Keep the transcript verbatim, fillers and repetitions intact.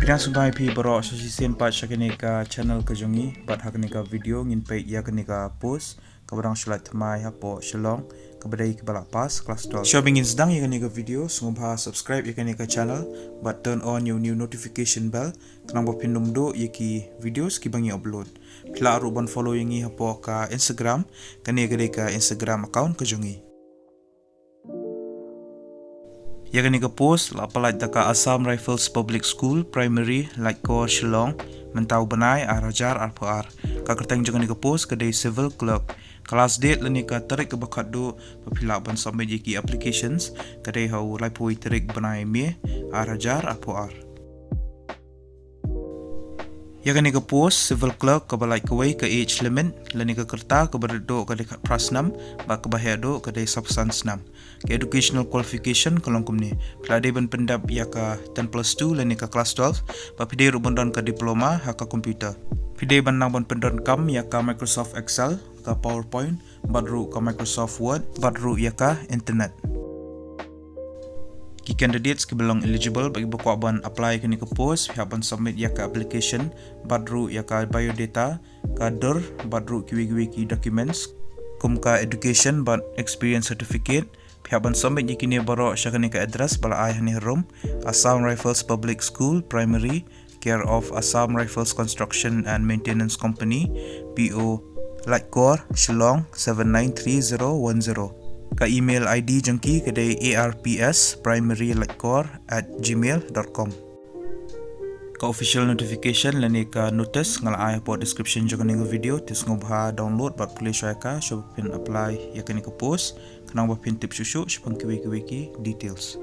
Ïa sngewbha ïa phi baroh sa shisien pat sha kane ka channel ka jong ngi bad ha kane ka video ngin peit ïa kane ka post kaba dang shu lait thymmai hapoh Shillong kaba dei kaba la pass class twelve. Shuwa ba ngin sdang ïa kane ka video sngewbha subscribe ïa kane ka channel bad turn on ïa u new notification bell khnang ba phin ym duh ïa ki videos kiba ngi upload. Phi lah ruh ban follow ïa ngi hapoh ka Instagram, kane ka dei ka Instagram account ka jong ngi. Ïa kane ka post la pyllait da ka Assam Rifles Public School Primary, Laitkor, Shillong, mynta u bnai ar hajar arphew ar. Ka kyrteng jong kane ka post ka dei civil clerk. Ka last date lane ka tarik kaba khatduh ba phi lah ban submit ïa ki applications ka dei ha u laiphew tarik bnai May ar hajar arphew ar. Ïa kane ka post civil clerk kaba lait kawei ka age limit lane ka rta kaba rit duh ka dei khatphra snem bad kaba heh duh ka dei sawphew san snem. Ka educational qualification ka long kumne. Phi lah dei ban pyndep ïa ka ten plus two lane ka class twelve bad phi dei ruh ban don ka diploma ha ka computer. Phi dei ban nang ban pyndonkam ïa ka Microsoft Excel, ka PowerPoint bad ruh ka Microsoft Word bad ruh ïa ka internet. Ki candidates kiba long eligible bad kiba kwah ban apply kane ka post phi hap ban submit ïa ka application bad ruh ïa ka biodata, ka dur bad ruh kiwei kiwei ki documents kum ka education bad experience certificate. Phi hap ban submit ïa kine baroh sha kane ka address ba la ai hangne harum: Assam Rifles Public School Primary, care of Assam Rifles Construction and Maintenance Company, P O Laitkor, Shillong seven nine three zero one zero. Ka email I D jong ki ka dei A R P S primary laitkor at gmail dot com. Ka official notification lane ka notice nga la ai hapoh description jong kane ka video, te sngewbha download bad pule shuwa ïa ka shuwa ba phin apply ïa kane ka post khnang ba phin tip shuh shuh shaphang kiwei kiwei ki details.